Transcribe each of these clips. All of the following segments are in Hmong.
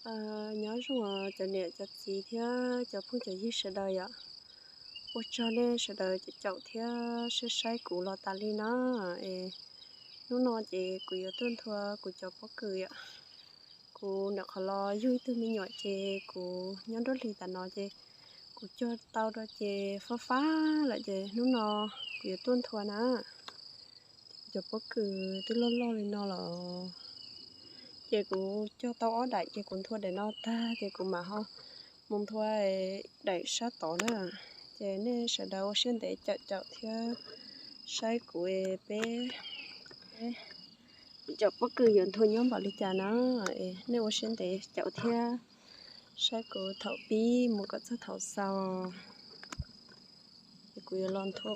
Nyob zoo cov niam cov txiv thiab cov phooj cov ywg sawv daws yom. Ua tsaug nej sawv daws caum caum thiab saib saib kuv los tas li na. Es hnub no ces kuv yuav tuaj nthua kuv cov pob kws yom. Kuv nim qhov los yug ib tug me nyuam ces kuv nyob nruab hlis tas no ces kuv cog tau rau ces fab fab lawm ces hnub no kuv yuav tuaj nthua na. Kuv cov pob kws twb loj loj li no los, ces kuv cog tau ob daim ces kuv nthua daim no tag ces kuv mam ho mus nthua daim sab tod na. Ces nej sawv daws ua siab ntev caum caum thiab saib kuv peb cov pob kws yuav nthua nyob npaum li cas na. Nej ua siab ntev caum thiab saib kuv thaum pib mus kom txog thaum xaus, ces kuv yuav los nthua.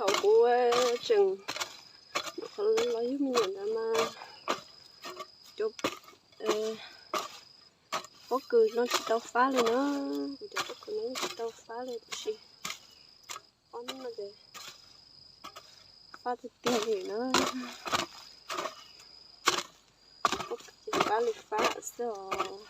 Thaum kuv tseem los yug me nyuam ntawd mas cov pob kws no tsis tau fab li na. Kuv cov pob kws no tsis tau fab li tab sis ob hnub no ces fab tiag tiag li na. Pob kws ces fab li fab xwb os.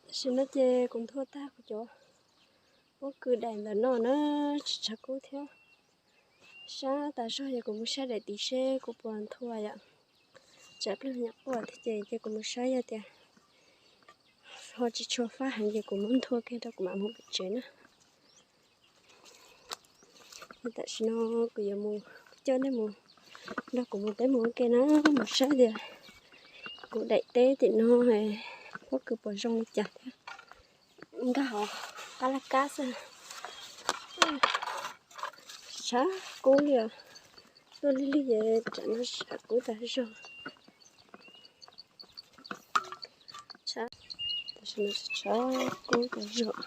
Tam sim no ces kuv nthua tag kuv cov pob kws daim ntawm no na, tsis tshav kub thiab. Sab tas zog yog kuv mus saib daim tid seb kuv puas nthua yom. Tsam pliag nyuam quaj thiab ces ces kuv mus saib yog tias ho tsis tshua fab heev ces kuv muab nthua kiag rau kuv mam mus pem tsev na. Tam sim no kuv yuav mus coj nej mus nrog kuv mus peb mus ua ke na, mus saib tias kuv daim teb tim no, Pob kws puas zoo li cas thiab. Nkag hauv qab laj kab xwb. Tshav kub li os. Tuaj lig lig ces tsam no tshav kub tas zog. Tam sim no tshav kub tas zog.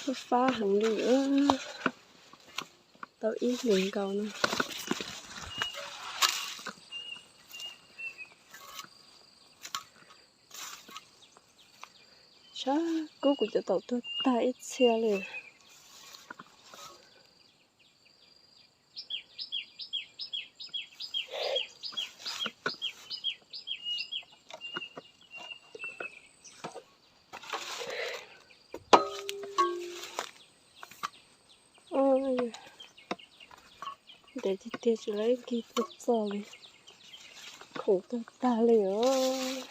Fab fab heev li. Tau ib hlis nkaus no. Tshav kub, kuv cov taum tuag tag ib txhia li. Ntev tiag tiag tsis lawv nkig tuaj txog li. Khoom tuag tag li os.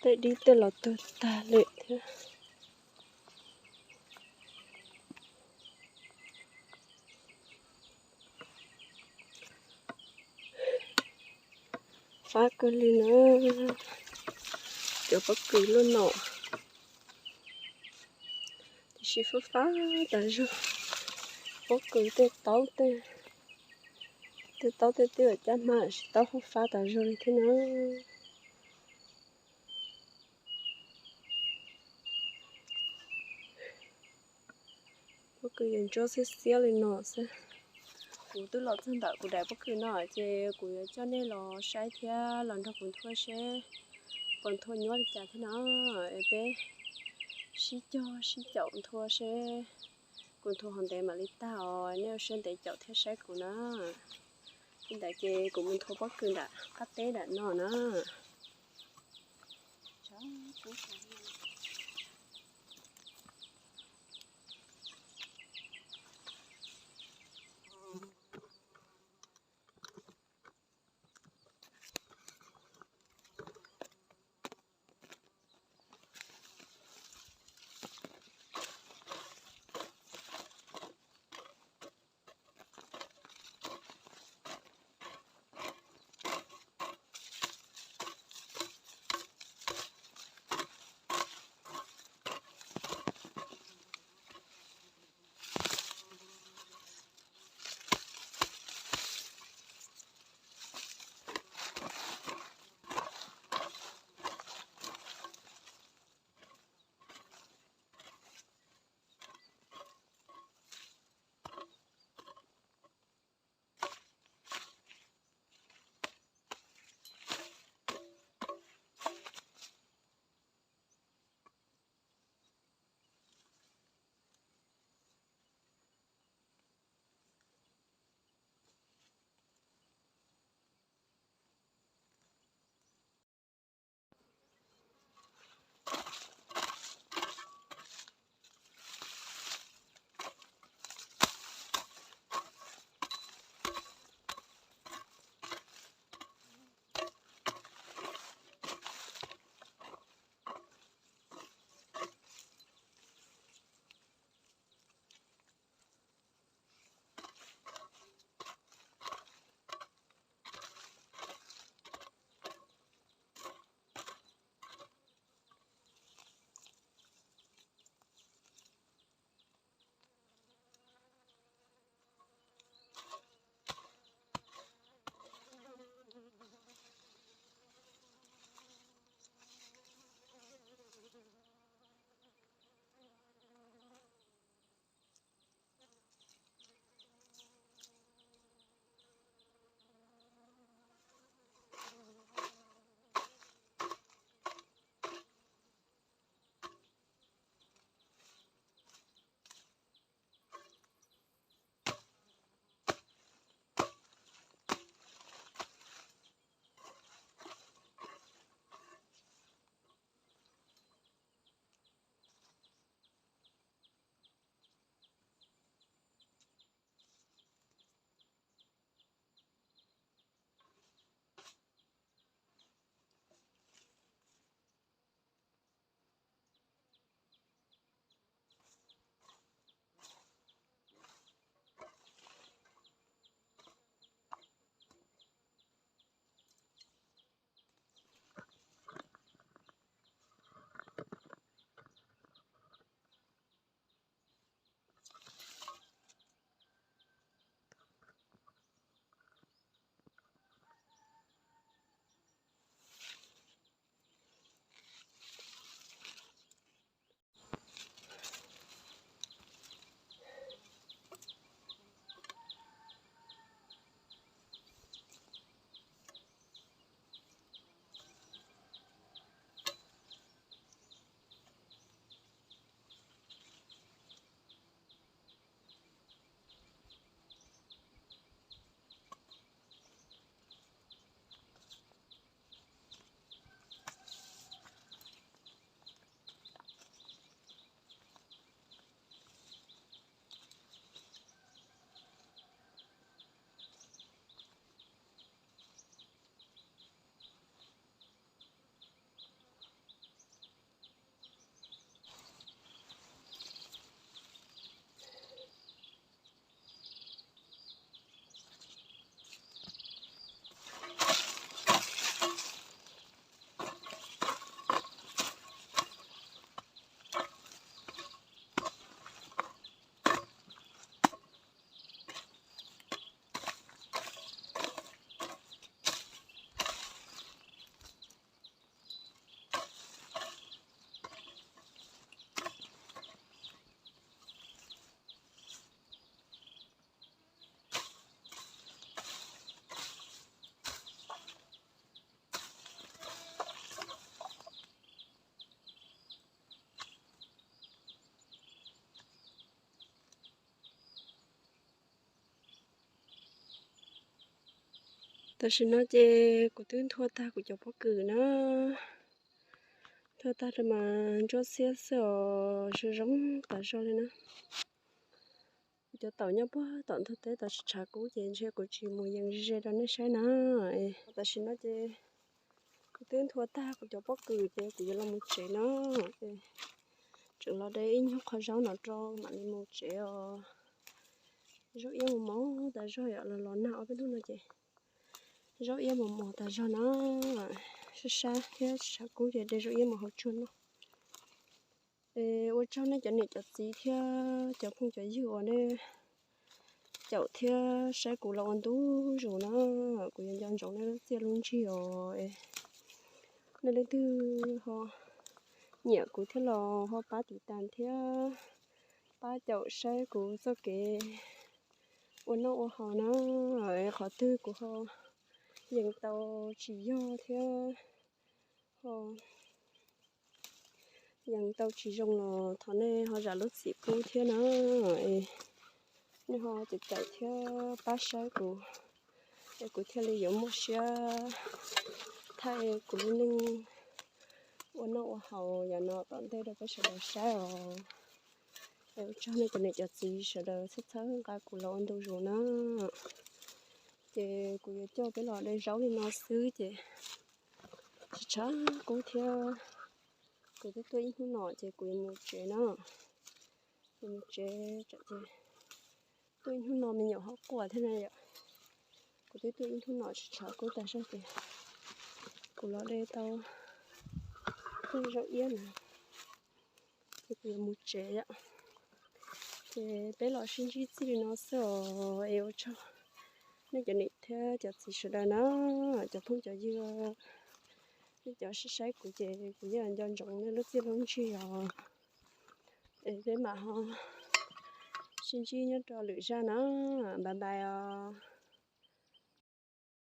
Tej dib tej los tuag tag lawm thiab. Fab kawg li na, cov pob kws luaj no. Tiam sis fab fab tas zog. Pob kws tej taub tej, tej taub tej twb caj hmab, tiam sis taub fab fab tas zog li thiab na. Pob kws yeej ntsuab xiab xiab li no xwb. Kuv twb los txog ntawm kuv daim pob kws no ces kuv yuav coj nej los saib thiab los nrog kuv nthua seb puas nthua nyuaj li cas thiab no. Es peb sib cog sib caum nthua seb kuv nthua hov ntev mam li tag os, nej ua siab ntev caum thiab saib kuv na. Li ntawd ces kuv mus nthua pob kws nram qab teb nram no na. Tam sim no ces kuv twb nthua tag kuv cov pob kws na. Nthua tag mas ntsuab xiab xwb os, zoo zoo tas zog li na. Kuv cov taum nyob puag tom ntug teb tod tshav kub ces ntshe kuv tsis mus yees ze ze rau nej saib na. Tam sim no ces kuv twb nthua tag kuv cov pob kws ces kuv yuav los mus tsev no. Tseem los de ib nyuag qho zaub no rau mam li mus tsev os. Zaub iab mos mos tas zog yom, los los nag ob peb hnub no ces zaub iab mos mos tas zog na. Sab sab thiab tshav kub ces de zaub iab mus hauv tsuag noj. Es ua tsaug nej cov niam cov txiv thiab cov phooj cov ywg uas nej caum thiab saib kuv los ua ntu zus na. Kuv yuav nco ntsoov nej lub txiaj lub ntsig os. Nej leej twg ho nyiam kuv thiab los ho pab tiv tas thiab pab caum saib kuv txoj kev ua noj ua haus na. Qhov twg kuv ho yees tau tsis yog thiab ho yees tau tsis zoo los thov nej ho zam lub txim pub thiab na. Nej ho caum caum thiab pab saib kuv es kuv thiaj li yuav muaj siab thaij kuv lub neej ua noj ua haus yav no tom ntej rau peb sawv daws saib os. Es ua tsaug nej cov niam cov txiv sawv daws txhawb txhawb nqa kuv los ua ntu zus na. Ces kuv yuav coj peb los de zaub li no xwb ces tshav tshav kub thiab. Kuv twb tuaj ib hnub no ces kuv yuav mus tsev na. Kuv mus tsev tsam ces tuaj ib hnub no me nyuam ho quaj thiab na yom. Kuv twb tuaj ib hnub no tshav tshav kub tas zog ces kuv los de tau zaub iab na. Ces kuv yuav mus tsev yom. Ces peb los sib ntsib txij li no xwb os. Es ua tsaug nej cov niam thiab cov txiv sawv daws na, cov phooj cov ywg, nej cov saib saib kuv ces kuv yeej nco ntsoov nej lub txiaj lub ntsig os. Es peb mam ho sib ntsib nyob rau lwm zaj na. Bye bye os.